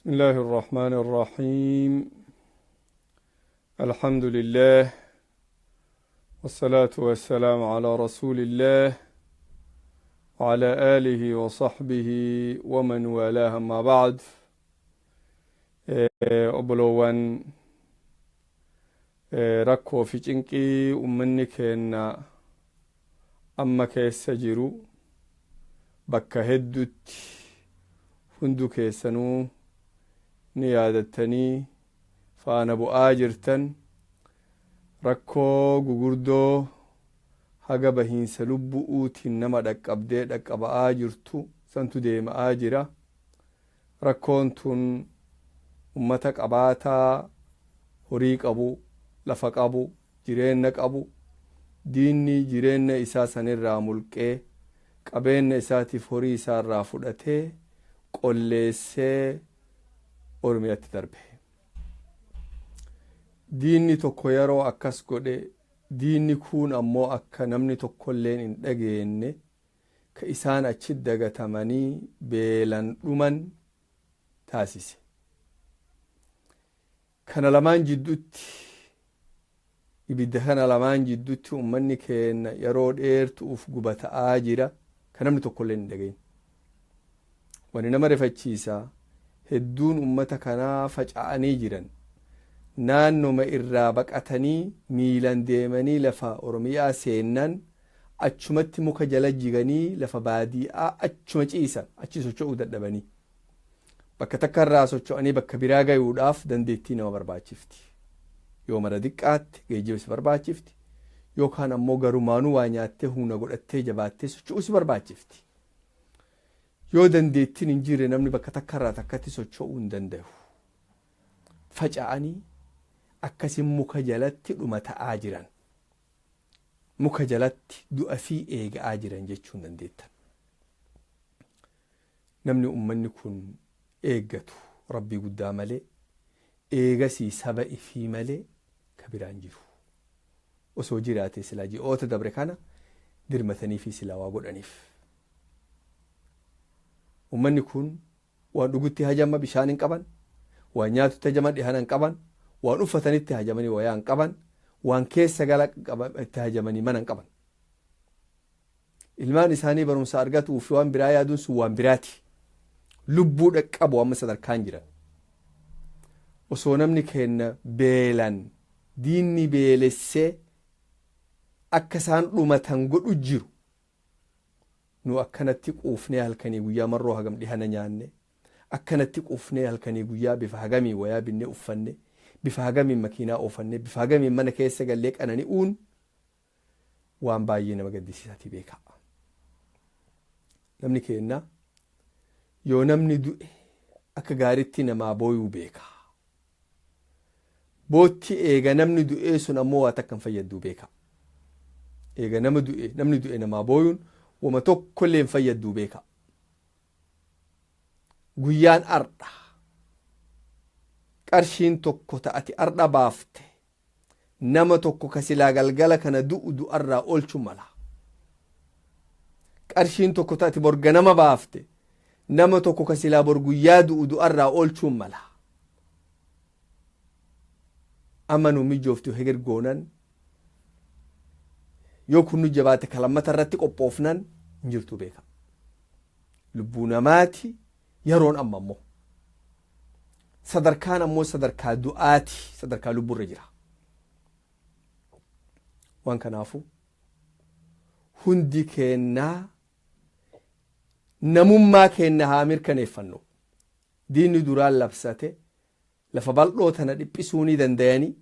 بسم الله الرحمن الرحيم، الحمد لله والصلاة والسلام على رسول الله وعلى آله وصحبه ومن والاه، أما بعد. Obboloowwan, rakkoo fi cinqii ummanni keenna amma keessa jiru bakka heddutti hundu keessanuu ni yaadattanii faana bu'aa jirtan. Rakkoo gugurdoo haga bahiinsa lubbu'uutiin nama dhaqqabdee dhaqqaba'aa jirtu santu deema'aa jira. Rakkoon tun ummata qabaataa, horii qabu, lafa qabu, jireenna qabu, diinni jireenna isaa sanirraa mulqee, qabeenna isaatiif horii isaarraa fudhatee, qolleessee Oromiyatti darbe. Diinni tokko yeroo akkas godhe, diinni kun ammoo akka namni tokkolleen hin dhageenne ka isaan achi dagatamanii beelan dhuman taasise. Kana lamaan jiddutti, ibidda kana lamaan jiddutti, ummanni keenna yeroo dheertuuf gubata'aa jira ka namni tokkolleen hin dhagayin. Wani nama rifachiisaa, hedduun ummata kanaa faca'anii jiran. Naannoma irraa baqatanii miilan deemanii lafa Oromiyaa seennan, achumatti muka jala jiganii, lafa baadiyaa achuma ciisan, achi socho'uu dadhabanii. Bakka takka irraa socho'anii bakka biraa gayuudhaaf dandeettii nama barbaachifti. Yoo mara diqqaatti geejjiba si barbaachifti, yookaan ammoo garumaanuu waa nyaattee, humna godhattee, jabaattee socho'uu si barbaachifti. Yoo dandeettiin hin jirre, namni bakka takka irraa takkatti socho'uu hin danda'u. Faca'anii akkasin muka jalatti dhuma ta'aa jiran, muka jalatti du'a fi eega'aa jiran jechuu hin dandeettan. Namni ummanni kun eeggatu Rabbii guddaa malee, eegasii saba ifii malee ka biraan jiru. Osoo jiraate silaa ji'oota dabre kana dirmatanii fi silaa waa godhaniif. Ummanni kun waan dhugutti hajama bishaan hin qaban, waan nyaatutti hajaman dhihana hin qaban, waan uffatanitti hajamanii wayaa hin qaban, waan keessa gala itti hajamanii mana hin qaban. Ilmaan isaanii barumsa argatuu fi waan biraa yaaduun sun waan biraati. Lubbuu dhaqqabu amma sadarkaan jiran. Osoo namni kenna beelan diinni beelessee akka isaan dhumatan godhu jiru, nu akkanatti quufnee halkanii guyyaa marroo hagam dhihana nyaanne, akkanatti quufnee halkanii guyyaa bifa hagamii wayaa binnee uffanne, bifa hagamiin makiinaa oofanne, bifa hagamiin mana keessa gallee qanani'uun waan baay'ee nama gaddisiisaati beekaa. Namni keenna yoo namni du'e akka gaaritti namaa booyuu beeka. Bootti eega namni du'ee sun ammoo waa takka hin fayyaddu beeka. Eega nama du'e, namni du'e namaa booyuun wama tokkollee hin fayyaddu beeka. Guyyaan ardha. Qarshiin tokko ta'ati ardha baafte nama tokko ka silaa galgala kana du'u du'arraa oolchu mala. Qarshiin tokko ta'ati bor ganama baafte nama tokko ka silaa bor guyyaa du'u du'arraa oolchuun mala. Amma nu mijooftu heger goonan, yoo kun nu jabaate kalammata irratti qophoofnan hin jirtu beeka. Lubbuu namaati yeroon amma ammoo. Sadarkaan ammoo sadarkaa du'aati, sadarkaa lubbuurra jira. Waan kanaafu hundi keennaa namummaa keenna haa mirkaneeffannu. Diinni duraan labsate lafa bal'oo tana dhiphisuu ni dandayanii,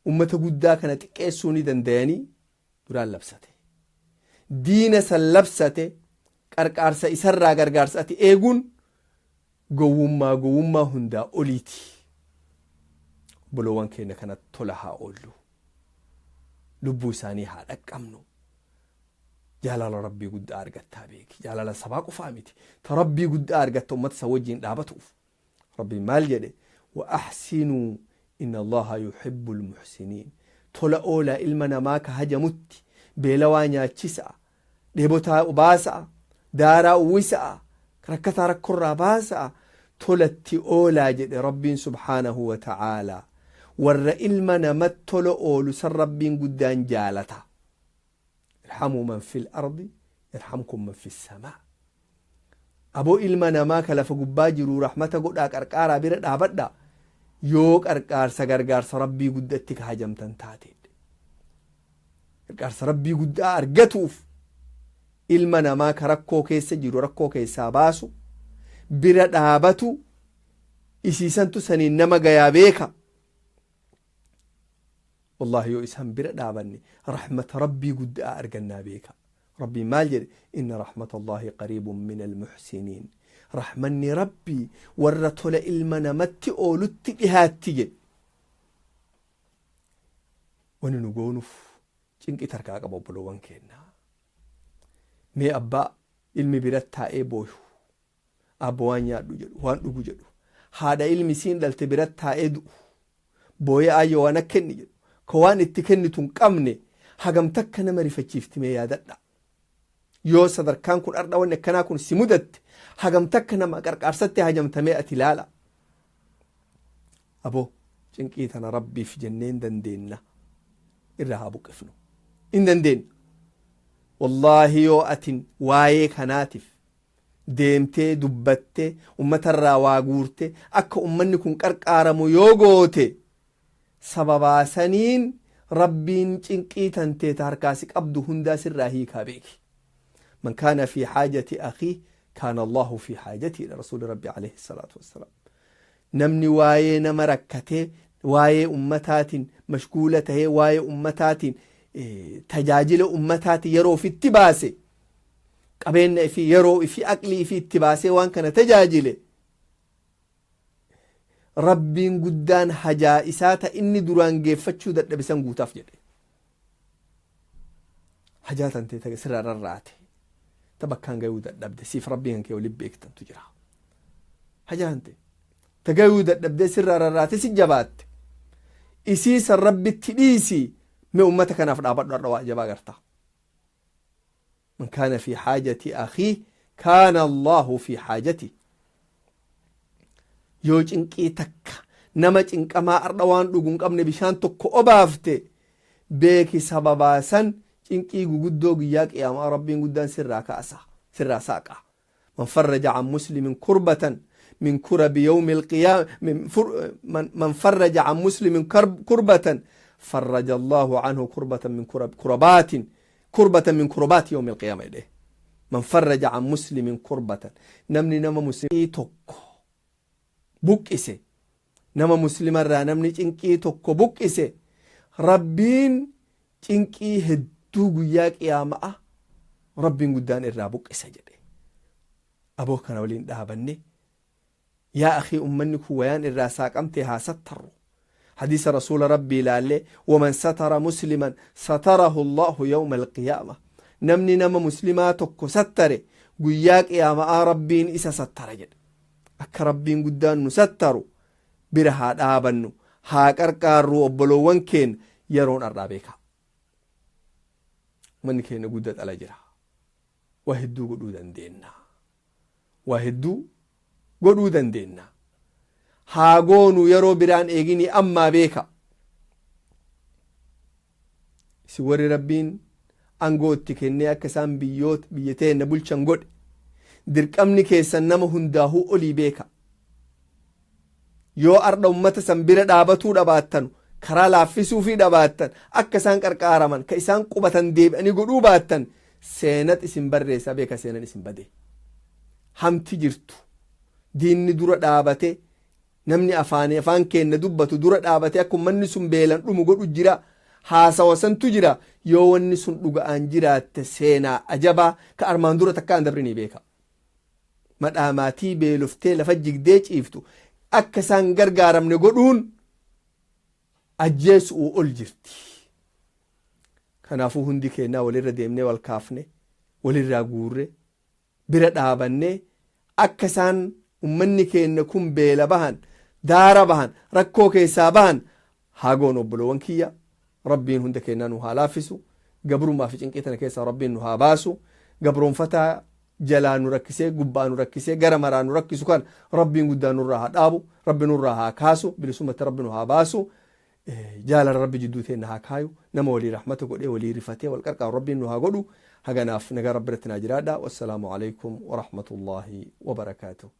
ummata guddaa kana xiqqeessuu ni dandayanii duraan labsate. Diina san labsate qarqaarsa isarraa gargaarsa ati eeguun gowwummaa gowwummaa hundaa oliiti. Obboloowwan keenya kana tola haa oollu. Lubbuu isaanii haa dhaqqabnu. Jaalala Rabbii guddaa argattaa beeki. Jaalala sabaa qofaa miti. Ta Rabbii guddaa argatta ummata isa wajjin dhaabatuuf. Rabbiin maal jedhe? "وأحسنوا إن الله يحب المحسنين." Tola oolaa ilma namaa ka hajamutti, beelawaa nyaachisaa, dheebotaa obaasaa, daaraa uwwisaa, rakkataa rakkorraa baasaa. Tolatti oolaa jedhe Rabbiin subhaanahu wa ta'aalaa. Warra ilma namat tola oolu san Rabbiin guddaan jaalata. Irhamuu man fil ardi yarhamkum man fis samaa. Aboo, ilma namaa ka lafa gubbaa jiru rahmata godhaa, qarqaaraa, bira dhaabadha, yoo qarqaarsa gargaarsa Rabbii guddatti ka hajamtan taate. Gargaarsa Rabbii guddaa argatuuf ilma namaa ka rakkoo keessa jiru rakkoo keessaa baasu, bira dhaabatu, isiisantu saniin nama gayaa beeka. Wallahi, yoo isaan bira dhaabanne rahmata Rabbii guddaa argannaa beeka. Rabbiin maal jedhe? Inna rahmata Allaahi qariibun min almuhsiniin. Rahmanni Rabbii warra tola ilma namatti oolutti dhihaatti jedhe. Wani nu goonuuf cinqii tarkaa qaba, obbolowwan keennaa. Mee abbaa ilmi biratti taa'ee booyu, abba waan nyaadhu jedhu, waan dhugu jedhu, haadha ilmi isiin dhalte biratti taa'ee du'u, booyee ayyo waan akka kenni jedhu, ka waan itti kennitu hin qabne, hagam takka nama rifachiifti mee yaadadha. Yoo sadarkaan kun ardha wanni akkanaa kun si mudatte, hagam takka nama qarqaarsatti hajamtamee ati ilaala. Aboo, cinqii tana Rabbiif jennee hin dandeenna, irraa haa buqqifnu. Hin dandeenna. Wallaahi, yoo atin waa'ee kanaatiif deemtee dubbattee ummatarraa waa guurte, akka ummanni kun qarqaaramu yoo goote, sababaa saniin Rabbiin cinqii tanteeta harkaa si qabdu hundaa sirraa hiikaa beeki. Man kaana fi haajati akhii kaana Allahu fi haajatii, rasuuli Rabbi alayhi salaatu wassalaam. Namni waa'ee nama rakkatee, waa'ee ummataatiin mashguula tahee, waa'ee ummataatiin, tajaajila ummataatiin yeroo ofitti baase, qabeenya ifii, yeroo ifii, aqlii ifii itti baasee waan kana tajaajile, Rabbiin guddaan hajaa isaa ta inni duraan geeffachuu dadhabe san guutaaf jedhe. Hajaa tantee ta sirraa rarraate, ta bakkaan gayuu dadhabde, siif Rabbiin kan kee waliin beektantu jira. Hajaa tantee ta gayuu dadhabdee sirraa rarraate, si jabaatte, isii san Rabbitti dhiisi, mee ummata kanaaf dhaabadhu, har'a waa jabaa gartaa. Man kaana fi haajati akhii kaana Allahu fi haajati. Yoo cinqii takka nama cinqamaa ardha waan dhugu hin qabne bishaan tokko obaafte, beeki, sababaa san cinqii guguddoo guyyaa qiyaamaa Rabbiin guddaan sirraa kaasa, sirraa saaqa. Man farraja an muslimin kurbatan min kurabi yawmi alqiyaama, man farraja an muslimin kurbatan farraja Allahu anhu kurbatan min kurab kurabaatin kurbatan min kurabaati yawmi alqiyaama jedhe. Man farraja an muslimin kurbatan, namni nama muslimii tokko buqqise, nama muslimarraa namni cinqii tokko buqqise, Rabbiin cinqii hedduu guyyaa qiyaama'a Rabbiin guddaan irraa buqqisa jedhe. Aboo, kana waliin dhaabanne, yaa akhii, ummanni kun wayaan irraa saaqamte haa sattarru. Hadiisa rasuula Rabbii ilaallee, waman satara musliman satarahu Allahu yawma alqiyaama. Namni nama muslimaa tokko sattare guyyaa qiyaama'aa Rabbiin isa sattara jedhe. Akka Rabbiin guddaan nu sattaru bira haa dhaabannu, haa qarqaarru obboloowwan keenya. Yeroon har'aa beekaa, manni keenya guddaa xala jira. Waa hedduu godhuu dandeenna, waa hedduu godhuu dandeenna, haa goonu. Yeroo biraan eegini, ammaa beeka. Isin warri Rabbiin aangoo itti kennee akka isaan biyyoota biyya teenna bulchan godhe, dirqamni keessan nama hundaahuu olii beeka. Yoo ardha ummata san bira dhaabatuu dhabaattanu, karaa laaffisuufii dhabaattan, akka isaan qarqaaraman ka isaan qubatan deebi'anii godhuu baattan, seenat isin barreessa beeka. Seenan isin bade hamti jirtu. Diinni dura dhaabate, namni afaan keenna dubbatu dura dhaabate akka ummanni sun beelan dhumu godhu jira, haasawa santu jira. Yoo wanni sun dhuga'aan jiraatte, seenaa ajabaa ka armaan dura takka an dabrinii beeka. Madhaamaatii beeloftee lafa jigdee ciiftu akka isaan gargaaramne godhuun ajjeesu'uu ol jirti. Kanaafuu hundi keennaa walirra deemnee, wal kaafne, walirraa guurre, bira dhaabannee, akka isaan ummanni keenya kun beela bahan, daara bahan, rakkoo keessaa bahan haa goonu. Obboloowwan kiyya, Rabbiin hunda keenyaa nu haa laaffisu. Gabrummaa fi cinqii tana keessaa Rabbiin nu haa baasu. Gabroonfataa Jalaa nu rakkisee, gubbaa nu rakkisee, gara maraa nu rakkisu kan Rabbiin guddaa nurraa haa dhaabu, Rabbi nurraa haa kaasu, bilisumatti Rabbi nu haa baasu, jaalala Rabbi jidduu teenna haa kaayu, nama walii rahmata godhee, walii rifatee wal qarqaaru Rabbiin nu haa godhu. Haganaaf nagaa Rabbi irratti naa jiraadha. Wassalaamu alaikum warahmatullaahi wabarakaatuh.